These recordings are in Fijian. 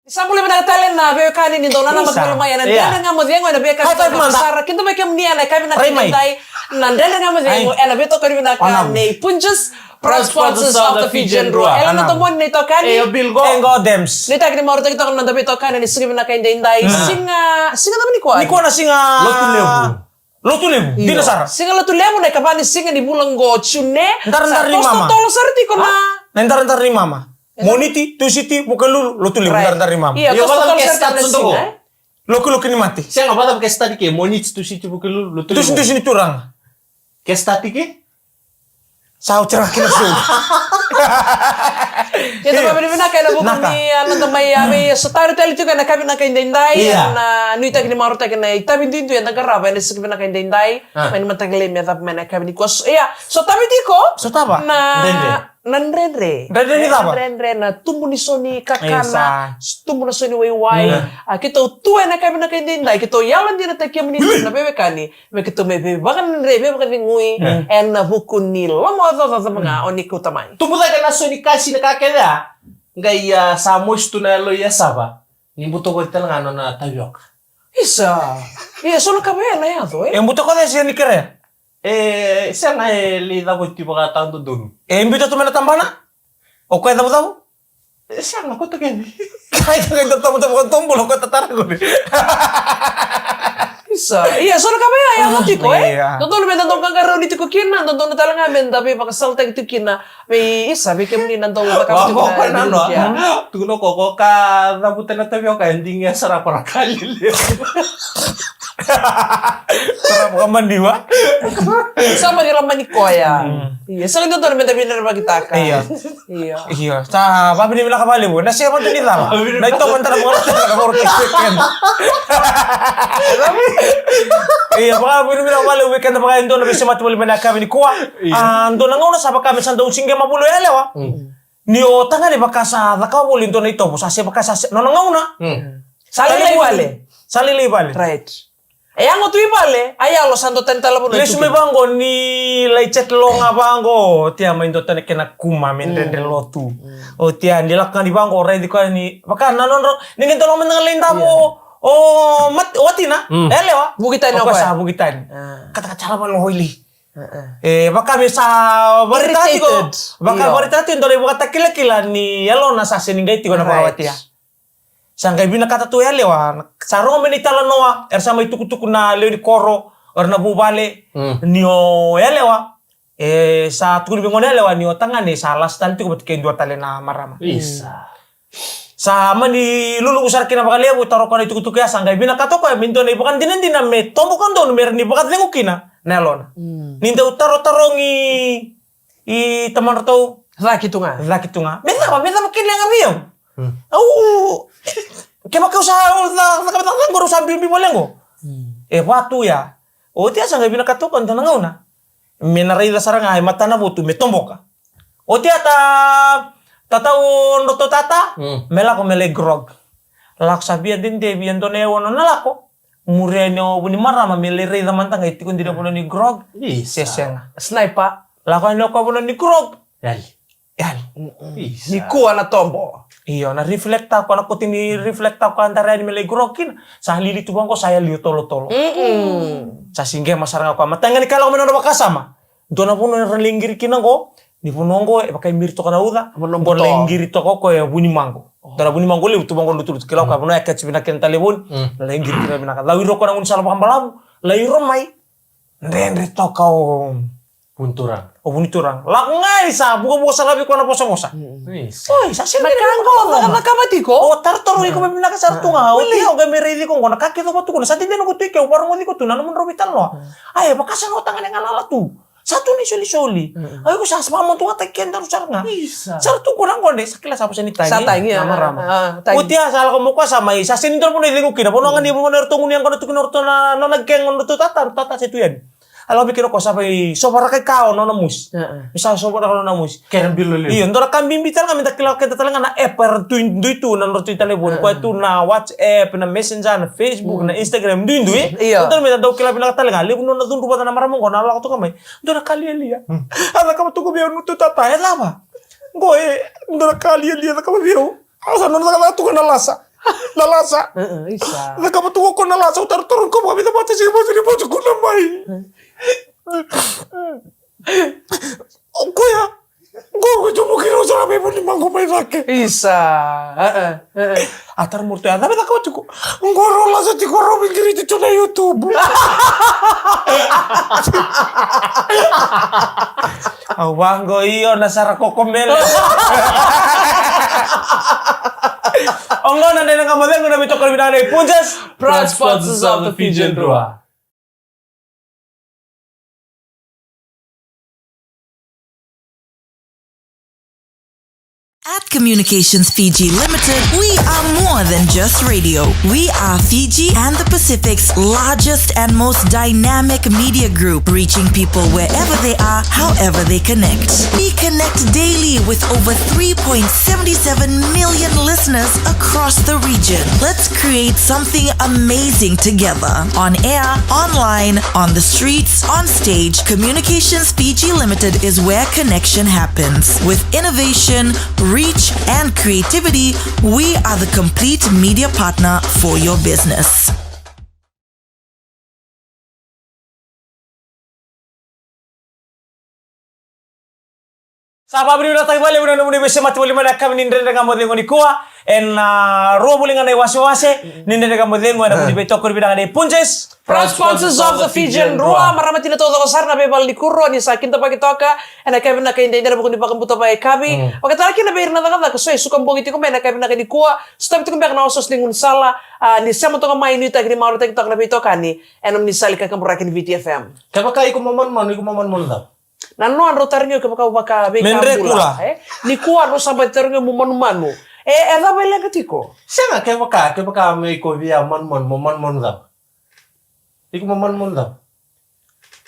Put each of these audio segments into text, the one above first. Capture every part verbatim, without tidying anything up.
Ni sa bula vinaka tale na veiwekani ni dau nanamaki voli mai ena Dredre Ga Mo Cegu ena veika ni Sara. Kidavaki kemuni ena yakavi vinaka edaidai na Dredre Ga Mo Cegu ena veitokoni vinaka nei Punjas, proud sponsors of the Fijian Drua. Ena nona domoni na itokani. Nuitaki ni marautaki toka na noda veitokani ni siga vinaka edaidai. Siga, siga cava nikua? Nikua na siga Lotu Levu. Lotu Levu, dina sara. Siga Lotu Levu na ikava ni siga ni vula qo, June. Daradara ni mama. Sa toso tolo sara tiko na. Na idaradara ni mama. Moniti, Tusiti, Vukelulu, Lotu Levu, daradara ni mama. Io, toso tolo sara tiko na siga, e? Lokiloki ni mate. Sega, vacava ke start ke? Moniti, Tusiti, Vukelulu, Lotu Levu. Dusidusi ni turaga. Ke start ke? Sa oti rawa kina sou. Ia, da vakavinavinaka ena vuku ni, a, noda mai, a, veisotavi tale tiko ena yakavi vinaka edaidai. Ena nuitaki ni marautaki na itavi duidui eda qarava ena siga vinaka edaidai. Mai ni mataka lailai me yacova mai na yakavi nikua. Ia, sotavi tiko. Sotava. Na Dredre. Na Dredre. Dredre ni cava? Dredre na tubu ni so ni kakana, tubu na so ni waiwai. A, keitou tu ena yakavi vinaka edaidai, keitou yalodinataki kemuni na veiwekani. Me keitou mai veivakadredrei, veivakacegui ena vuku ni lomaocaoca cava ga o ni kauta mai. Tubu cake na so ni kasi na ka kece, a, qai, a, sa mosi tu na yalo i yasava. Ni butakoci tale ga na nona tavioka. Isa. Ia, so na ka vaya na yaco, e? E butakoci se ni kerea? E, sega, e lai cavuti vakatadodonu. E biuta tu mai na tabana? O koya cavucavu? E, sega, koto kece. Ai, kaya, kaya, tamu, tamu, tamu, bolo, ko tatara ko ni. Isa, ia, so na ka vaya, ya, mo tiko, e? Ia. Dodonu me da dau qaqarauni tiko kina, dodonu tale ga me da veivakasalataki tiko kina. Vei, isa, vei kemuni na dau cakava tiko na, na, na, tukuna ko, ko ka cavuta na tavioka, e digia sara ko na ka lelevu. Sara ko ka maniwa. Sa mani la mani koya. Mm. Ia, sa dodonu me da vinara vakitaka. Ia. Io. Io, sa vavinavinaka vakalevu. Na se vata ni cala. Na itovo ni tala vakarogo na vakarogo tiko keda. Io, vakavinavinaka vakalevu vei keda vaka e dua na veisemati voli mai na yakavi nikua. Io. A, dua na gauna sa vaka me sa dau siqema voli o yalewa. Mm. Ni o tagane vaka sa cakava voli dua na itovo, sa se vaka sa se, nona gauna. Mm. Sa lailai vale. Sa lailai vale. Right. E yago tu i vale, a yalo sa dua tani tale na vanua. Lesu mai vaqo ni lai chat loga vaqo, o tia mai dua tani kena kuma me dredre lotu. O tia ni lako ga ni vaqo, raici koya ni, vaka na nodrau, ni qai dolaga mai na lai davo, o mat-, o watina, e yalewa. Vuki tani o koya. Sa vuki tani. Katakata sara vale o ili. E, vaka me sa varitaka tiko, vaka varitaka tiko, dua na ivakatakilakila ni yalona sa sega ni qai tiko na vakawatia. Sa qai vinakata tu o yalewa, sa rogo mai na italanoa, era sa mai tukutuku na lewe ni koro, era na vuvale, ni o yalewa, e, sa tukuni vei gone yalewa ni o tagane sa lasa tale tiko vata kei dua tale na marama. Isa. Sa mani luluvu sara kina vakalevu, taro koya na itukutuku ya, sa qai vinakata o koya me dua na ivakadinadina me toboka donu me rawa ni vakacegu kina na yalona. Mm. Ni dau tarotarogi i tamadratou. Caki tu ga. Caki tu ga. Me cava, me cava kina ga vei au? Mm. Au, kevaka au sa, au sa, sa, sa, sa, au sa biubiu vale qo. Mm. E vatu ya. Oti ya sa qai vinakata o koya dua na gauna me na raica sara ga e matana votu me toboka. Oti ya ta, tatau o nodratou tata, mm, me lako me lai grog. Lako sa via dede, via dua na aua nona lako. Muria yani o vu ni marama me lai raica mada ga e tiko dina vanua ni grog. Isa. Se sega. Sniper. Lako yani o koya vanua ni grog. Yali. Yali. Mm-mm. Isa. Nikua na tobo. Io, na reflector, koya na koti ni reflector koya dara yani me lai grog kina. Sa lili tu vaqo, sa yali o tolotolo. Mm-mm. Sa siqema sara ga koya. Matai ga ni ka lako mai na nona vakasama. Dua na vanua era lai qiri kina qo, ni vanua qo e vaka e miri toka na uca, qo lai qiri toka o koya e vu ni maqo. Dua na vu ni maqo levu tu vaqo lutulutu, kila o koya vanua e catch vinaka kina talevoni, lai qiri kina vinaka. Cau iro koya na gaunisala vakabalavu, lai iro mai, dredre toka o vu ni turaga. O vu ni turaga. Lako ga yani sa vukavuka sara vei koya na vosavosa. Oi, sa sega ni ka qo, cakacakava tiko. O tarotarogi iko mai vinaka sara tu ga. O tia o qai mai raici iko qo, na ka kece o tukuna, sa dede noqu tu i ke, au vakarogoci iko tu na nomudrau veitalanoa. Ai, e vaka sa na o tagane galala tu. Sa tu na isolisoli. Mm. Ai, ko sa, sa vakamotugataki kedaru sara ga. Isa. Sa ra tu ko na gone, sa kila sa vosa ni tagi. Sa tagi, na marama. Ah, tagi. Oti ya sa lako mai o koya sa mai, sa sega ni dua na vanua e cegu kina. Vanua ga ni vanua eratou gunu yaqona tu kina o ratou na, nona gang, o ratou tata, tata se tu yani. A lako vei kina o koya sa mai sovaraka i ka o nona mosi. Ah, ah. Sa sovaraka nona mosi. Kena bilo levu. Io, dua na ka bibi tale ga me da kila keda tale ga na app era tu, dui tu na nodratou italevoni. Ah, ah. Koya tu na WhatsApp, na Messenger, na Facebook, na Instagram, duidui. Io. Dodonu me da dau kila vinaka tale ga. Levu nona cudru vata na marama qo na lako toka mai. Dua na ka lialia. Hmm. A cakava toka vei au nodratou tata, e cava? Qo e, dua na ka lialia cakava vei au. A sa nona cakacaka toka na lasa. Na lasa. Isa. Na ka vatu ko na lasa, o taro taro ko vaka vita vata si vata ni vata kuna mai. O koya. Qo ko tu mo kiro sa me vuni mango mai vake. Isa. A taro morto ya, na me vaka vatu ko. Qo ro lasa ti ko ro me kiri ti tu na YouTube. Au vaqo io na sara kokomele. Oqo na dena ga mo cegu na vitokoni vinaka nei Punjas. Proud sponsors of the Fijian Drua. At Communications Fiji Limited, we are more than just radio. We are Fiji and the Pacific's largest and most dynamic media group, reaching people wherever they are, however they connect. We connect daily with over three point seven seven million listeners across the region. Let's create something amazing together. On air, online, on the streets, on stage, Communications Fiji Limited is where connection happens. With innovation, reach, and creativity, we are the complete media partner for your business. Sa vakavinavinakataki vakalevu na nomuni veisemati voli mai na yakavi ni Dredre Ga Mo Cegu nikua. Ena rua voli ga na iwasewase ni Dredre Ga Mo Cegu ena nomuni veitokoni vinaka nei Punjas. Proud sponsors of the Fijian Drua. Marama tina taucoko sara na veivala ni kuro ni sa kidavaki toka ena yakavi vinaka edaidai ena vuku ni vakabuta vakayakavi. Vakatara kina vei ira na cakacaka so e suka bogi tiko mai ena yakavi vinaka nikua. Sotavi tiko beka na osooso ni gaunisala. A, ni sema toka mai, nuitaki ni marautaki toka na veitokani ena nomuni sala ni kakaburaki ni Viti F M. Kevaka iko mo manumanu, iko mo manumanu cava? Na noa drau tarogi au kevaka au vaka veika bula, e? Nikua drau sa bati tarogi au mo manumanu. E, e cava e leqa tiko? Sega, kevaka, kevaka me iko via manumanu, mo manumanu cava? Iko mo manumanu cava?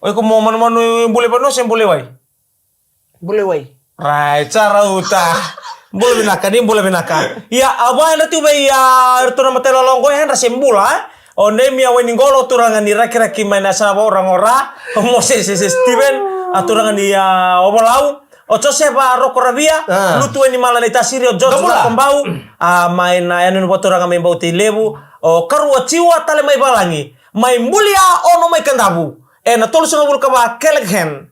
O iko mo manumanu bula i vanua se bula i wai? Bula i wai. Right, sa rauta. Bula vinaka, ni bula vinaka. Ia, a vaya na tu vei, a, iratou na matailalai oqo, e yadra se bula, e? O Neimia Wainiqolo, turaga ni Rakiraki mai na Sava, o Ragora. O Mosese Steven, a turaga ni, a, Ovalau. O Josefa Rokoravia, Lutu Wainimala na iTasiri, o George Nakobau, a, mai na yanuyanu vakaturaga mai Bauteilevu. O Karua Jiwa tale mai Valagi. Mai Bulia, Ono mai Kadavu. Ena tolusagavulu ka va Kelligan.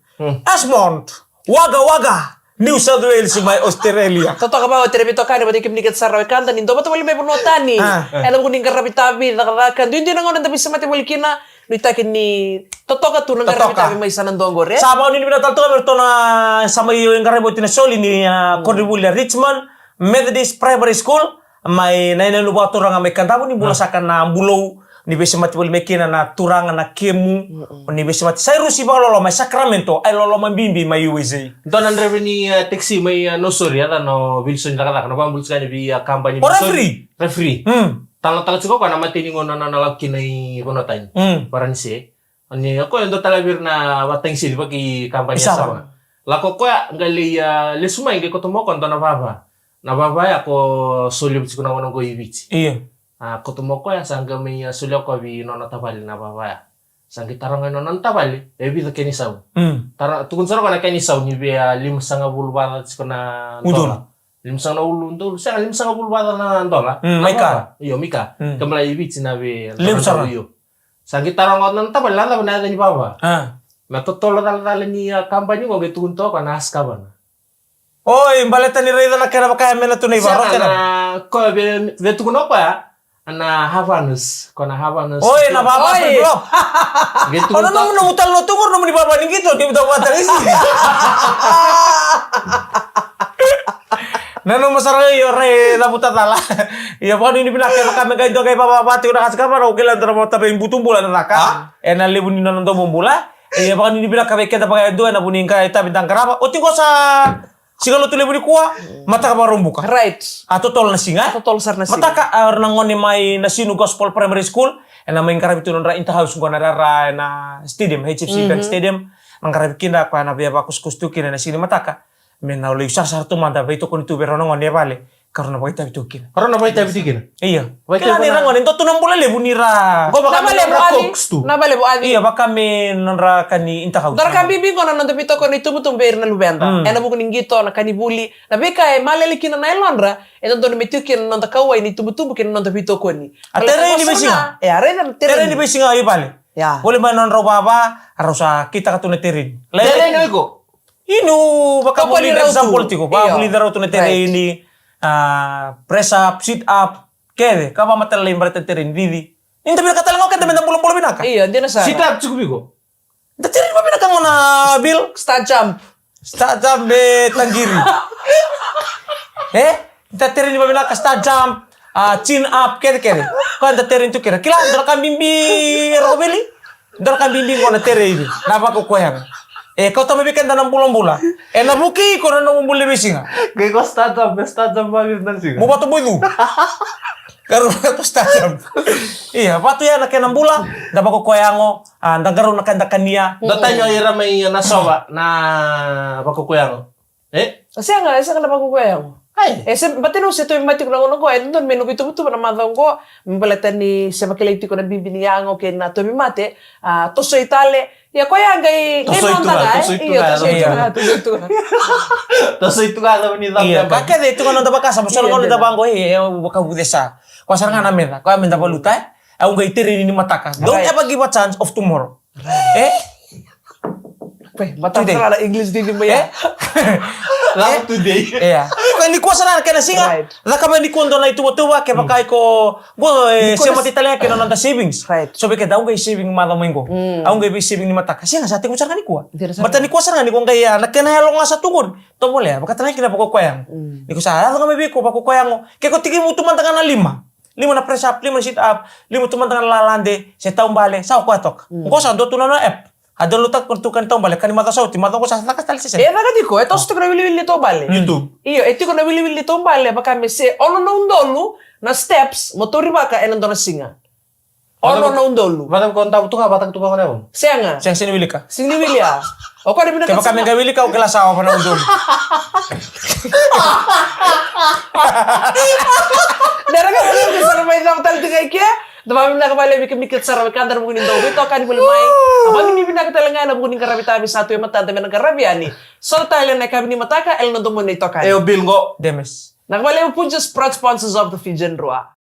Esmond, Wagga Wagga, New South Wales mai Australia. Totoka vakaoti na veitokani vata kei kemuni kece sara na wekada ni dua vata voli mai vanua tani. Ena vuku ni qaravi tavi, cakacaka, duidui na gauna eda veisemati voli kina. Nuitaki ni totoka tu na qaravi tavi mai sa na dua qori. Sa vakanuinui vinaka tale toka vei iratou na sa mai qaravi oti na soli ni, a, koronivuli a Richmond Methodist Primary School. Mai na yanuyanu vakaturaga mai Kadavu, ni bula saka na bulou ni veisemati voli mai kina na turaga na kemu. Ni veisemati Sairusi vakaloloma mai Sacramento, ai loloma bibi mai U S A. Dua na draiva ni, e, taxi mai, e, Nausori, a yacana o Wilson Cakacaka, na vakabula tiko yani vei, e, kabani ni Nausori. Referee. Referee. Tala, tala tiko koya na mateni gauna na, na lako kina i vanua tani. Varanise. Ni o koya e dua tale vei ira na vatagiseli vaki kabani ya Sava. Lako koya qai lai, a, lesu mai qai koto mai o koya dua na vava. Na vava ya ko solia tiko na gauna qo i Viti. Io. A, koto mai o koya sa qai mai, a, solia o koya vei nona tavale na vava ya. Sa qai taroga e nona tavale, e vica kena isau. Taro, tukuna sara o koya na kena isau ni vei, a, limasagavulu vata tiko na dola. Limasagavulu, sega, limasagavulu vata na dola. Mai ka. Io, mai ka. Kemula i Viti na vei. Levu sara. Io. Sa qai taroga o na tavale na cava na yaca ni vava. Na totolo calacala ni, a, kabani qo qai tukuna toka na askavana. Oi, baleta ni raica na kena vaka ya me na tu na ivaro kena. Ko vei, vei tukuna o koya na Havanas, ko na Havanas. Oi, na vava. Qai tukuna toka. O na nomu, nomu talo na tu qori, nomuni vava ni qito, ni vava tagisi. Na nomu sara io rai cavuta cala. Ia vakanuinui vinaka, e vaka me qai dua qai vavava tiko na ka sika vara, o kila dua na vata vei butu bula na caka. Ena levu ni nona domo bula. Ia vakanuinui vinaka vei keda vakayadua ena vuku ni qai tavi da qarava. Oti qo sa siga Lotulevu nikua, mataka Vakaraubuka. Right. A totolo na siga. A totolo sara na siga. Mataka, a, o ira na gone mai Nasinu Gospel Primary School, ena mai qaravi tu nodra inter-house qo na rara ena stadium, H F C Bank Stadium. Na qaravi kina koya na via vakusakusa tu kina ena siga ni mataka. Me na lai sarasara tu mada, veitokoni tu vei rau na gone e vale. Ka rau na vakaitavi tu kina. Ka rau na vakaitavi tu kina. Ia. Kila ni ra gone, dua tu na bula levu ni ra. Qo vaka me nodra cooks tu. Na valevu aci. Ia, vaka me nodra ka ni intakau. Dua na ka bibi qo na noda veitokoni tubutubu vei ira na luveda. Ena vuku ni qito, na ka ni vuli, na veika e malele kina na yalodra, e dodonu me tiko kina na noda kauwai ni tubutubu kei na noda veitokoni. A tereni veisiga. E a raica na tereni. Tereni veisiga i vale. Ia. Voli mai na nodrau vava, a rau sa kitaka tu na tereni. Tereni o iko. Inu vakavuli rau tu. Example tiko, vakavulica rau tu na tereni, a, press up, sit up, kece, ka vakamatala lai baleta na tereni, cici. Ni da vinaka tale ga o keda me da bulabula vinaka. Io, dina sara. Sit up tiko viko. Da tereni vavinaka gona, Bill. Star jump. Star jump me taqiri. E? Da tereni vavinaka, star jump, a, chin up, kece kece. Koya da tereni tu kina. Kila, dua na ka bibi e roko veli. Dua na ka bibi qo na tereni. Na vakakoya ga. E kauta mai vei keda na bulabula. E na vuki iko na nomu bula ni veisiga. Qai ko star jump, me star jump mai na siga. Mo vatu boicu. Qarauna ko star jump. Ia, vatu ya na kena bula, da vakakoya yago, a, da qarauna ka da kania. Da tanio ira mai na sova, na vakakoya yago. E? Sega, e sega na vakakoya yago. Ai. E se, bate no se tovi mai tiko na gauna qo, e dodonu me noqu ituvatuva na macawa qo, me baleta ni se vakilai tiko na bibi ni yago kei na tovi mate, a, tosoi tale, ia koya qai, qai tosoi tu ga, tosoi tu ga, tosoi tu ga, tosoi tu ga. Tosoi tu ga, ni cava. Ia, ka kece tu ga noda vakasama, so na gauna da vaqo, e, e, vakavucesa. Koya sara ga na meca, koya me da valuta, e. Au qai tereni ni mataka. Don't ever give a chance of tomorrow. E? Koya, mataka sara na English didi mai ya. Love today. Ia. Koya nikua sara na kena siga. Cakava nikua dua na ituvatuva, kevaka iko, qo, e, semati tale ga kei na noda savings. So vei keda au qai saving macawa mai qo. Au qai vei saving ni mataka. Sega, sa tekivu sara ga nikua. Bata nikua sara ga nikua qai ya, na kena yalo ga sa tu qori. Tovolea, vakatana kina vakakoya yago. Niko sa yaco ga mai vei iko vakakoya yago. Ke ko tekivu tu mada ga na lima. Lima na press up, lima na sit up, lima tu mada ga na lalade, se taubale, sa o koya toka. Qo sa dua tu na nona app. A download taka tu ka ni taubale, ka ni macawa sa oti, macawa qo sa caka tale se sega. E caka tiko, e toso tiko na wiliwili ni taubale. YouTube. Io, e tiko na wiliwili ni taubale, vaka me se ono na udolu na steps mo taurivaka ena dua na siga. Ono na udolu. Vata ko davu tu ga, vata tu ga na. Sega. Sega, sega ni wilika. Sega ni wili ya. O koya na vinaka. Kevaka me qai wilika, au kila sa ova na udolu. Dera ka vale ni sara mai dau tale tiko i ke. Da vavinavinaka vale vei kemuni kece sara vei ka dara vuku ni dau veitokani voli mai. A vavinavinaka tale ga ena vuku ni qaravi tavi sa tu e matada me na qaravi yani. Sota tale na ikavi ni mataka, ela na domoni na itokani. E o Bill qo. Demes. Na ka vale o Punjas, proud sponsors of the Fijian Drua.